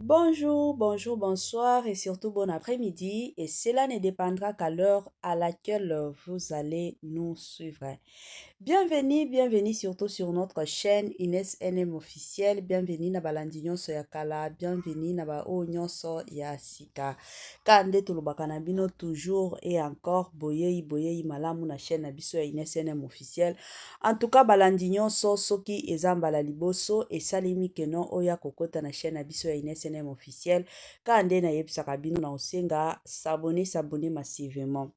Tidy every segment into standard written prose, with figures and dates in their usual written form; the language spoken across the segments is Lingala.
Bonjour, bonjour, bonsoir et surtout bon après-midi. Et cela ne dépendra qu'à l'heure à laquelle vous allez nous suivre. Bienvenue, bienvenue surtout sur notre chaîne Inès NM officiel. Bienvenue na balandi nyonso ya kala, bienvenue na ba oyo nyonso ya sika. Ka nde tolobaka na bino toujours et encore boyei boyei malamu na chaîne na biso ya Inès NM officiel. En tout cas balandi nyonso, soki eza mbala liboso esalemi keno oya kokota na chaîne na biso ya Inès NM officiel, ka nde nayebisaka bino na osenga s'abonner, s'abonner massivement.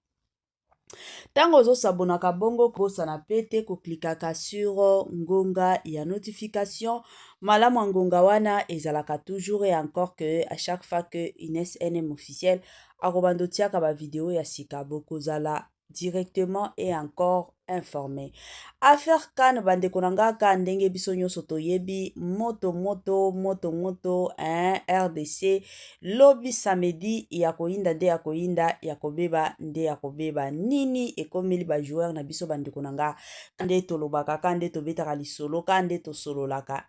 Ntango ozosabonaka bongo, kobosana pe te koklikaka sur ngonga ya notification. Malamu ya ngonga wana ezalaka toujours et encore que à chaque fois que Inès NM officiel akobanda otiaka bavideo ya sika, bokozala directement et encore informé. Affaire CAN, bandeko na nga, ka ndenge biso nyonso toyebi, moto moto moto moto, hein, RDC lobi samedi ya koyinda nde ya koyinda, ya kobeba nde ya kobeba. Nini ekomeli bajoueur na biso, bandeko na nga? Nde tolobaka, ka nde tobetaka lisolo, ka nde tosololaka.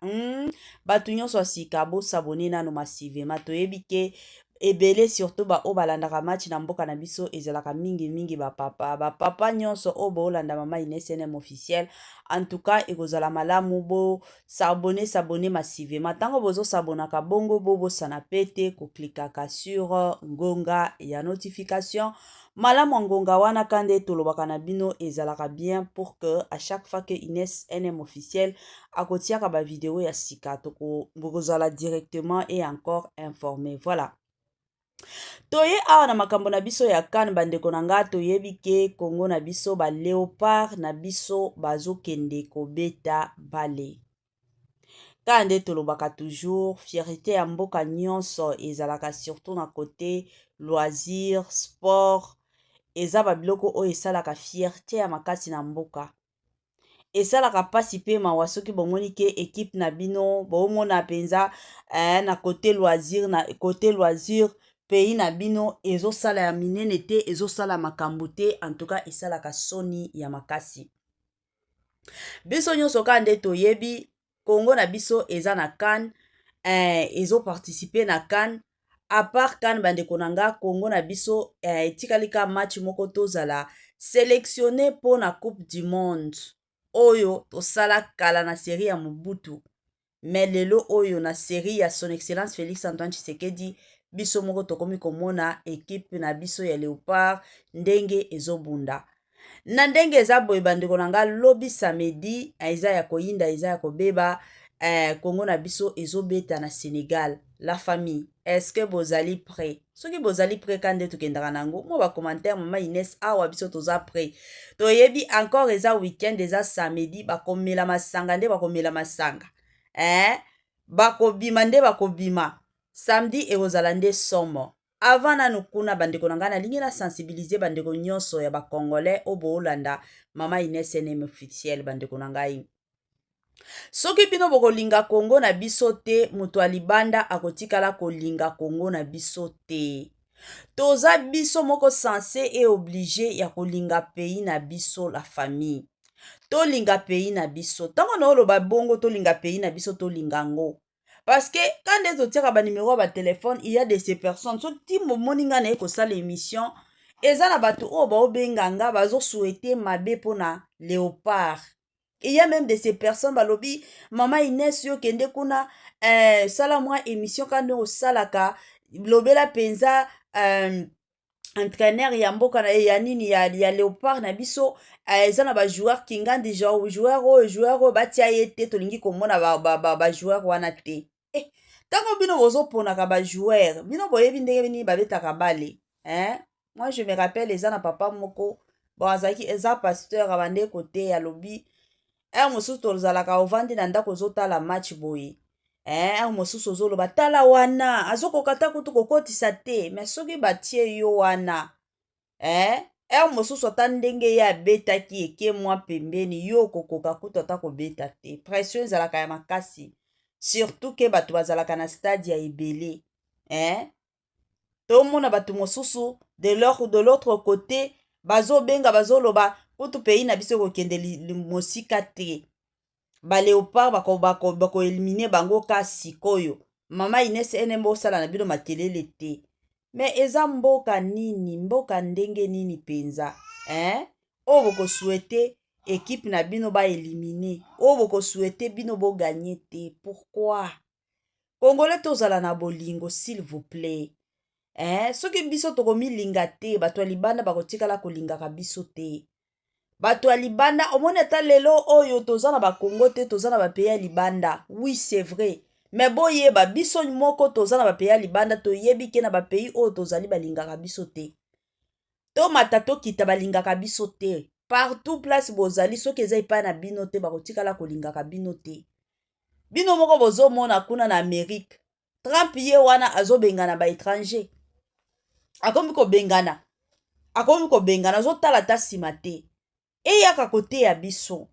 Bato nyonso ya sika, bosabonner nano massivement. Toyebi ke ebele, surtout baoyo balandaka match na mboka na biso, ezalaka mingimingi bapapa. Bapapa nyonso oyo boolanda mama Ines NM officiel, en tout cas ekozala malamu bosabonner, s'abonner massivement. Ntango bozosabonaka bongo, bobosana pe te koklikaka sur ngonga ya notification. Malamu ya ngonga wana, ka nde tolobaka na bino, ezalaka bien pour que à chaque fois que Ines NM officiel akotiaka bavideo ya sika, bokozala directement et encore informé. Voilà, toye awa na makambo na biso ya CAN. Bandeko na nga, toyebi ke Kongo na biso, baléopard na biso bazokende kobeta bale. Kaka nde tolobaka toujours, fierté ya mboka nyonso ezalaka surtout na côté loisir, sport. Eza babiloko oyo esalaka fierté ya makasi na mboka. Esalaka mpasi mpe mawa soki bomoni ke équipe na bino bomona mpenza na côté loisir, na côté loisir pays na bino ezosala ya minene te, ezosala makambo te. En tout cas esalaka soni ya makasi. Biso nyonso kaka nde toyebi, Congo na biso eza na CAN, ezoparticiper na CAN. À part CAN, bandeko na nga, Congo na biso etikali ka match moko, tozala sélectionné mpona Coupe du monde oyo tosala kala na série ya Mobutu. Mais lelo oyo, na série ya Son Excellence Félix Antoine Tshisekedi, biso moko tokomi komona équipe na biso ya Léopard ndenge ezobunda na ndenge eza boye. Bandeko na nga, lobi samedi eza ya koyinda, eza ya kobeba. Kongo na biso ezobeta na Sénégal. La famille, est-ce que bozali prêt? Soki bozali prêt, ka nde tokendaka nango mwa bacommentaire. Mama Ines awa, biso toza prêt. Toyebi encore eza weekend, eza samedi, bakomela masanga nde bakomela masanga, eh? Bakobima nde bakobima. Samedi ekozala nde somo. Avant nanu kuna, bandeko na ngai, nalingi na sensibiliser bandeko nyonso ya bacongolais oyo boolanda mama Ines NM officiel. Bandeko na ngai, soki bino bokolinga Kongo na biso te, moto ya libanda akotikala kolinga Kongo na biso te. Toza biso moko censé et obligé ya kolinga pays na biso. La famille, tolinga pays na biso. Ntango na oloba bongo, tolinga pays na biso, tolinga yango parce que quand nde totiaka banimero ya batelefone, il y a de ces personnes, soki ti momoni ngai naye kosala émission, eza na bato oyo baobenga nga, bazosouhaiter mabe mpona Léopard. Il y a même de ces personnes balobi: "Mama Ines, yo kende kuna, sala mwa émission ka nde osalaka, lobela mpenza entraîneur ya mboka na ya nini ya Léopard na biso. Eza na bajoueur kingandi, joueur oyo, joueur oyo batia ye te, tolingi komona bajoueur ba, ba, wana te." Ntango bino bozoponaka bajoueur, bino boyebi ndenge nini babetaka bale, hein? Moi je me rappelle, eza na papa moko bon, azalaki, eza pasteur, abande koteya, alobi: heure mosusu tozalaka, ovandi na ndako, ozotala match boye, heure mosusu ozoloba: "Tala wana, azokoka ta kutu kokotisa te." Mais soki batie yo wana, heure mosusu ata ndenge ye abetaki eke mwa pembeni, yo okokoka kutu ata kobeta te. Pression ezalaka ya makasi, surtout ke bato bazalaka na stade ya ebele, eh? Tomona bato mosusu de l'autre côté bazobenga, bazoloba kutu pays na biso ekokende mosika te, baléopard bakoéliminer bako bango ka sikoyo. Mama Ines NM, bosala na bino makelele te. Mais eza mboka nini, mboka ndenge nini mpenza, hein? Oyo bokosouhaiter équipe na bino baéliminer, oyo bokosouhaiter bino bogagner te, pourquoi? Congolais, tozala na bolingo, s'il vous plaît, eh? Soki biso tokomilinga te, bato ya libanda bakotikala kolingaka biso te. Bato ya libanda, omoni, ata lelo oyo toza na Bakongo te, toza na bapays ya libanda, oui, c'est vrai, mais boyeba, biso moko toza na bapays ya libanda, toyebi ke na bapays oyo tozali, balingaka biso te. Tomata, tokita, balingaka biso te. Partout place bozali, soki eza epai na bino te, bakotikala kolingaka bino te. Bino moko bozomona kuna na Amérique, Trump ye wana azobengana baétranger, akomi kobengana, akomi kobengana, azotala ata nsima te. Eyaka koteya biso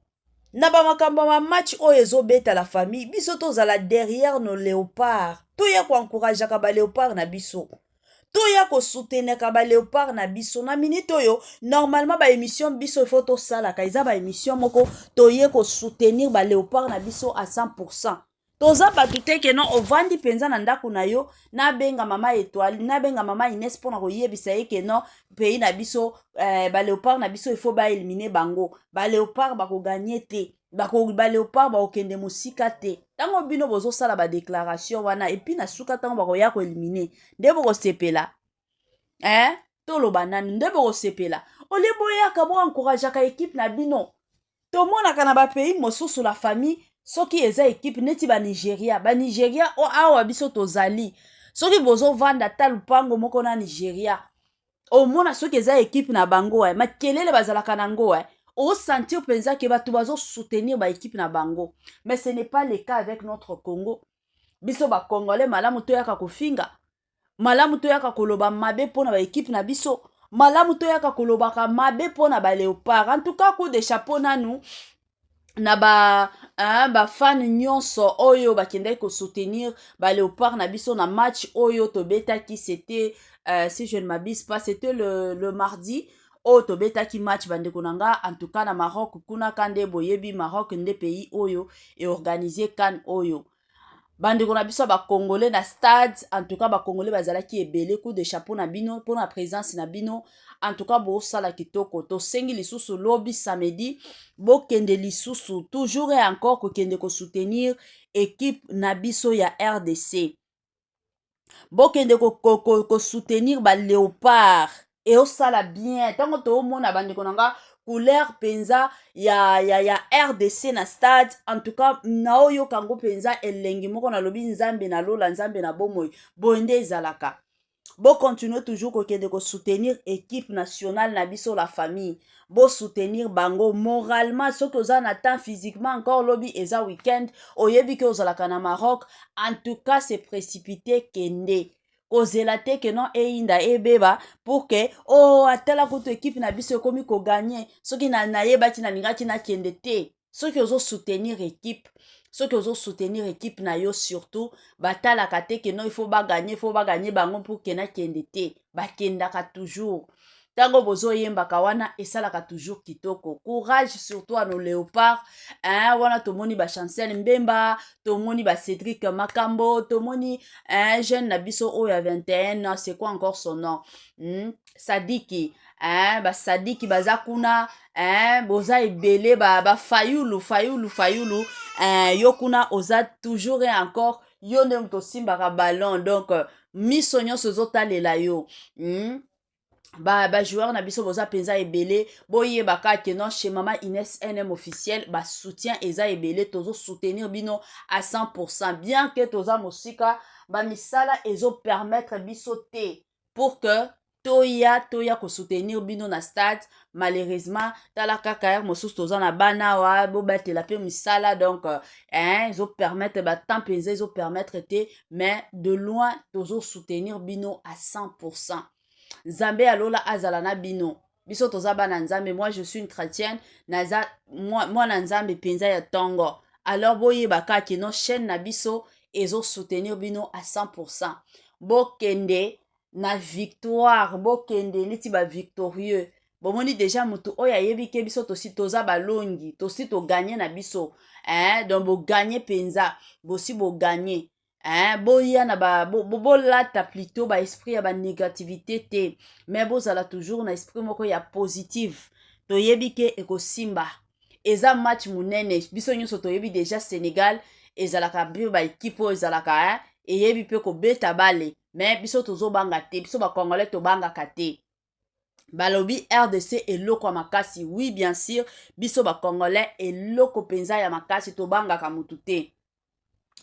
na bamakambo ya bamatch oyo ezobeta. La famille, biso tozala derrière nos Léopards, toya koencourageaka baléopard na biso, toya kosoutenaka baléopard na biso. Na minute oyo, normalement baémission biso ifo tosalaka eza baémission moko toye kosoutenir baléopard na biso à 100. Toza bato te ke non, ovandi mpenza na ndako na yo, nabenga mama Étoile, nabenga mama Ines mpona koyebisa ye ke non, pays na biso, baléopard na biso, ifo baéliminer bango, baléopard bakogagner te, baléopard bakokende mosika te. Ntango bino bozosala badéclaration wana, et puis na suka, ntango bakoya koéliminer, nde bokosepela, eh? Toloba nani, nde bokosepela. Olie boyaka boencourageaka équipe na bino. Tomonaka na bapays mosusu, la famille, soki eza équipe neti Banigeria, Banigeria awa biso tozali, soki bozovanda ata lupango moko na Nigeria, omona soki eza équipe na bango, makelele bazalaka nango, osentir mpenza ke bato bazosoutenir baéquipe na bango. Mais ce n'est pas le cas avec notre Congo. Biso Bacongolais, malamu toyaka kofinga, malamu toyaka koloba mabe mpona baéquipe na biso, malamu toyaka kolobaka mabe mpona baléopard. En tout cas, coup de chapeau nanu na ba bafan nyonso oyo bakendaki kosoutenir baléopard na biso na match oyo tobetaki. C'était, si je ne m'abuse pas, c'était le mardi oyo tobetaki match, bandeko na nga. En tout cas, na Maroc kuna ka nde boyebi, Maroc nde pays oyo eorganiser CAN oyo. Bandeko na biso ya Bacongolais na stade, en tout cas Bacongolais bazalaki ebele. Coup de chapeau na bino mpona présence na bino. En tout cas, bosala kitoko. Tosengi lisusu, lobi samedi, bokende lisusu toujours et encore kokende kosoutenir équipe na biso ya RDC. Bokende kosoutenir baléopard, eosala bien. Ntango toomona, bandeko na nga, couleur mpenza ya RDC na stade, en tout cas naoyoka yango mpenza elengi moko. Nalobi Nzambe na lola, Nzambe na bomoi, boye nde ezalaka. Bocontinue toujours kokende kosoutenir équipe nationale na biso, la famille. Bosoutenir bango moralement soki oza na temps, physiquement encore. Lobi eza weekend, oyebi ke ozalaka na Maroc, en tout cas se précipité, kende. Kozela te ke non, eyinda, ebeba, pour ke o oh, atala kutu équipe na biso ekomi kogagner, soki nayebaki, nalingaki nakende te. Soki ozosoutenir équipe, soki ozosoutenir équipe na yo surtout, batalaka te ke non, il faut bagagner, il faut bagagner bango pour ke nakende te. Bakendaka toujours. Ntango bozoyembaka wana, esalaka toujours kitoko. Courage surtout à nos Léopards, hein. Wana tomoni bachancel Mbemba, tomoni bacédric Makambo, tomoni, hein, jeune na biso oyo ya 21 ans, c'est quoi encore son nom, Sadiki, hein, Basadiki baza kuna, hein, boza ebele, Bafayulu, ba Fayulu, Fayulu, hein, yo kuna oza toujours et encore, yo nde moto osimbaka ballon, donc miso nyonso ezotalela yo. Bajoueur ba na biso boza mpenza ebele. Boyebaka ke non, chez mama Ines NM officiel, basoutien eza ebele, tozosoutenir bino à 100, bien ke toza mosika, bamisala ezopermettre biso te pour que toya kosoutenir bino na stade. Malheureusement, tala kaka heure mosusu toza na bana awa, bobatela mpe misala, donc, hein, ezopermettre batemps mpenza ezopermettre te, mais de loin tozosoutenir bino à 100. Nzambe alola azala na bino. Biso toza bana Nzambe. Moi, je suis une chrétienne, naza mwana Nzambe mpenza ya ntongo. Alors boyeba kaka non, chaîne na biso ezosoutenir bino à 100. Bokende na victoire, bokende neti bavictorieux. Bomoni déjà motu oyo ayebi ke biso tosi toza balongi, tosi togagner na biso, hein? Donc bogagner mpenza, bosi bogagner, hein? Hein, boya na ba bolata bo, plutôt ba esprit ya ba négativité te, mais bozala toujours na esprit moko ya positive. Toyebi ke ekosimba, eza match monene. Biso nyonso toyebi déjà Sénégal ezalaka mpe baekipe oyo ezalaka, hein, eyebi mpe kobeta bale, mais biso tozobanga te. Biso Bacongolais tobangaka te. Balobi RDC eloko ya makasi. Oui, bien sûr, biso Bacongolais eloko mpenza ya makasi, tobangaka mutu te.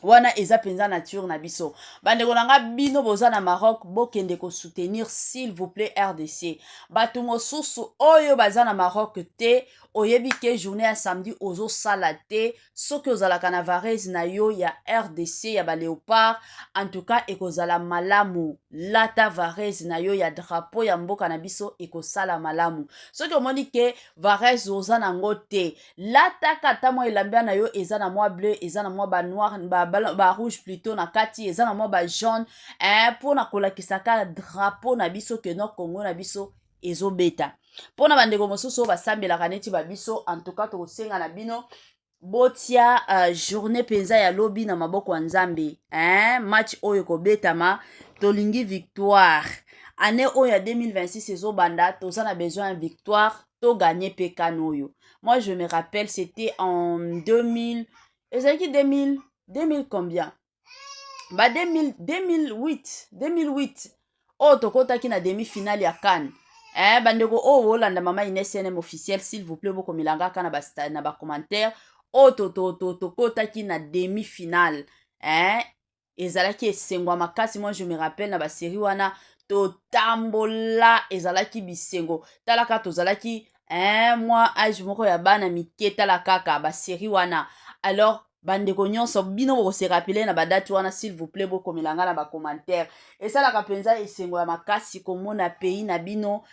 Wana eza mpenza nature na biso. Bandeko na nga, bino boza na Maroc, bokende kosoutenir, s'il vous plaît, RDC. Bato mosusu oyo baza na Maroc te, oyebi ke journée ya samedi ozosala te, soki ozalaka na vareuse na yo ya RDC ya Baléopard, en tout cas ekozala malamu. Lata vareuse na yo ya drapeau ya mboka na biso, ekosala malamu. Soki omoni ke vareuse oza nango te, lataka ata mwa elamba na yo, eza na mwa bleu, eza na mwa banoir, barouge plutôt na kati, eza na mwa bajaune, mpona kolakisaka drapeau na biso ke no Congo na biso ezobeta. Mpona bandeko mosusu oyo basambelaka neti babiso, en tout cas tokosenga na bino botia journée mpenza ya lobi na maboko ya Nzambe, hein? Match oyo ekobetama, tolingi victoire. Année oyo ya 2026 ezobanda, toza na besoin ya victoire, toganye mpe CAN oyo. Moi, je me rappelle, c'était en 2000, ezalaki 2000, 2000 combien, ba 2000, 2008, 2008 oyo tokɔtaki na demi finale ya CAN. Bandeko oyo bolanda Mama Ines NM Officiel, s'il vous plaît, bokomelanga kaka na bacommentaire oyo tokɔtaki na demi finale, ezalaki esengo ya makasi. Moi, je me rappelle, na basérie wana totambola, ezalaki bisengo. Talaka, tozalaki mwa age moko ya bana mike. Tala kaka basérie wana. Alors bandeko nyonso, bino bokose rappeler na badate wana, s'il vous plaît, bokomela nga na bacommentaire. Esalaka mpenza esengo ya makasi komona pays na bino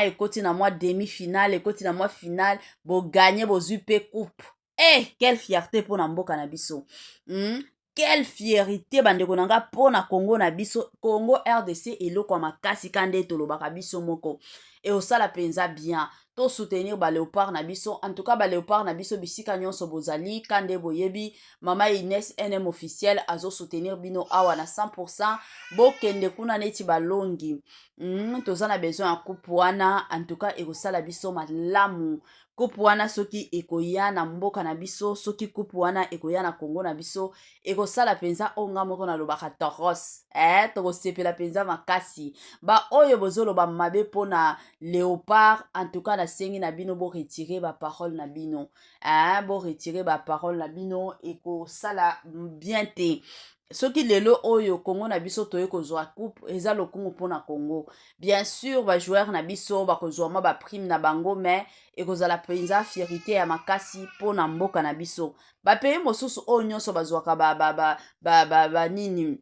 ekoti na mwa demi finale, ekoti na mwa finale, boganye, bozwi mpe coupe. Quelle fierté mpona mboka na biso! Quelle fierté, bandeko na nga, mpo na Congo na biso. Congo RDC eloko ya makasi, ka nde tolobaka biso moko. Eosala mpenza bien tosoutenir Baléopard na biso. En tout cas, Baléopard na biso, bisika nyonso bozali, ka nde boyebi, Mama Ines NM Officiel azosoutenir bino awa na 100. Bokende kuna neti balongi. Toza na besoin ya coupe wana. En tout cas ekosala biso malamu, coupe wana, soki ekoya na mboka na biso. Soki coupe wana ekoya na Kongo na biso, ekosala mpenza oyo nga moko nalobaka toros, tokosepela mpenza makasi. Baoyo bozoloba mabe mpona Léopard, en tout cas nasengi na bino boretire baparole na bino, boretire baparole na bino, ekosala bien te. Soki lelo oyo Kongo na biso toye kozwa coupe, eza lokumu mpona Congo. Bien sûr, bajoueur na biso bakozwa mwa baprime na bango, mais ekozala mpenza fierté ya makasi mpona mboka na biso. Bapays mosusu oyo nyonso bazwaka banini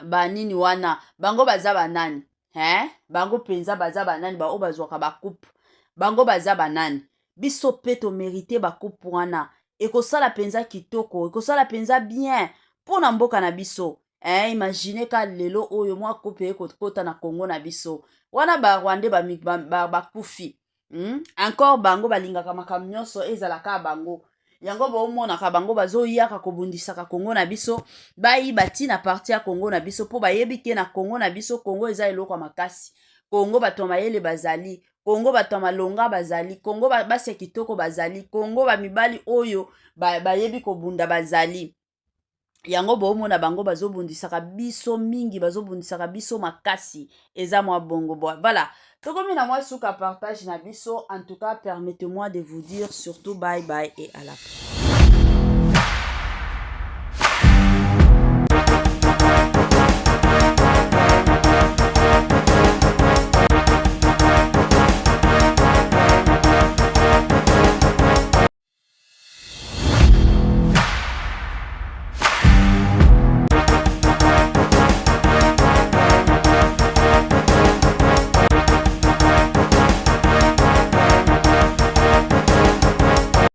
banini wana, bango baza banani, hein? Bango mpenza baza banani? Baoyo bazwaka bacoupe, bango baza banani? Biso mpe tomérite bacoupe wana. Ekosala mpenza kitoko, ekosala mpenza bien mpo na mboka na biso. Imagine ka lelo oyo mwa coupe ekokota na Congo na biso wana, Barwandais bakufi ba. Encore bango balingaka makambo nyonso ezalaka bango. Yango bomonaka bango bazoyaka kobundisaka Kongo na biso, bayiba ntina partie ya Kongo na biso, mpo bayebi ke na Kongo na biso, Kongo eza eloko ya makasi. Kongo bato ya mayele bazali, Kongo bato ya malonga bazali, Kongo basi ya kitoko bazali, Kongo bamibali oyo bayebi kobunda bazali. Yango boomona bango bazobundisaka biso mingi, bazobundisaka biso makasi. Eza mwa bongo. Bo voilà, tokomi na mwa suka partage na biso. En tout cas, permettez-moi de vous dire surtout bye bye et à la prochaine.